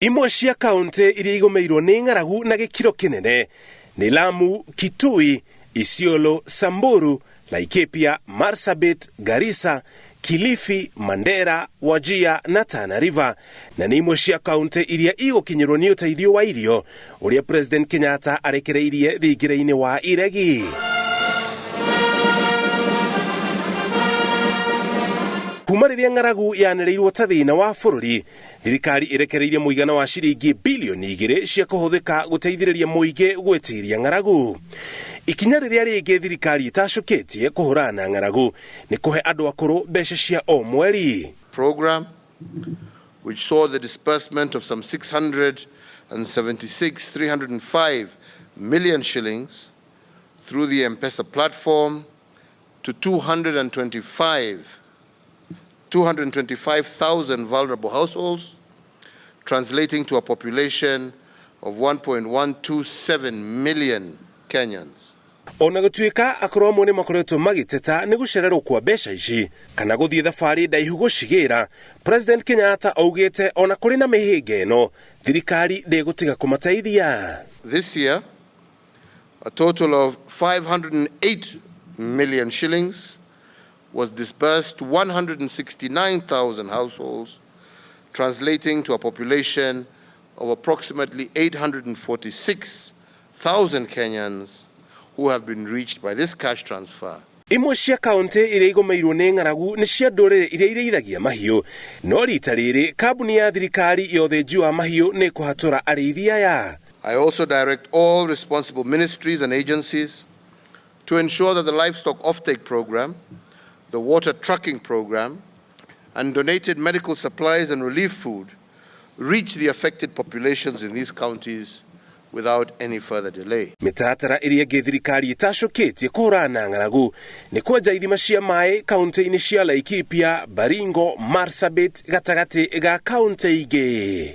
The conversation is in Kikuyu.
Imwe cia kaunti iria igũmĩirwo nĩ ng'aragu na gĩkĩro kĩnene nĩ Lamu, Kitui, Isiolo, Samburu, Laikipia, Marsabit, Garissa, Kilifi, Mandera, Wajir na Tana River, na nĩ imwe cia kaunti iria igũkinyĩrwo nĩ ũteithio wa irio ũrĩa President Kenyatta arekereirie thingira-inĩ wa iregi. Kuma rĩrĩa ng'aragu yanĩrĩirwo ta thĩna wa bũrũri, thirikari ĩrekereirie mũigana wa ciringi bilioni 2 cia kũhũthĩka gũteithĩrĩria mũingĩ gwĩtiria ng'aragu. Ikinya rĩrĩa rĩngĩ thirikari ĩtacũkĩtie kũhũrana na ng'aragu nĩ kũhe andũ akũrũ mbeca cia o mweri. Program, which saw the disbursement of some 676, 305 million shillings through the M-Pesa platform to 225,000 vulnerable households, translating to a population of 1.127 million Kenyans. Ona gũtuĩka akũrũ amwe nĩ makoretwo magĩteta nĩ gũcererwo kwa mbeca ici kana gũthiĩ thabarĩ ndaihu gũcigĩra, President Kenyatta augĩte ona kũrĩ na mĩhĩnga ĩno, thirikari ndĩgũtiga kũmateithia. This year, a total of 508 million shillings was disbursed to 169,000 households, translating to a population of approximately 846,000 Kenyans who have been reached by this cash transfer. Imwe cia kaunti iria igũmĩirwo nĩ ng'aragu nĩ cia ndũrĩrĩ iria irĩithagia mahiũ, no rita rĩrĩ kambuni ya thirikari ya ũthĩnji wa mahiũ nĩ ĩkũhatũra arĩithi aya. I also direct all responsible ministries and agencies to ensure that the livestock offtake program, the water trucking program, and donated medical supplies and relief food reach the affected populations in these counties without any further delay. Mĩtaratara ĩrĩa ĩngĩ thirikari ĩtacũkĩtie kũhũrana na ng'aragu nĩ kwenja ithima cia maĩ kaunti-inĩ cia Laikipia, Baringo, Marsabit gatagatĩ ga kaunti ingĩ.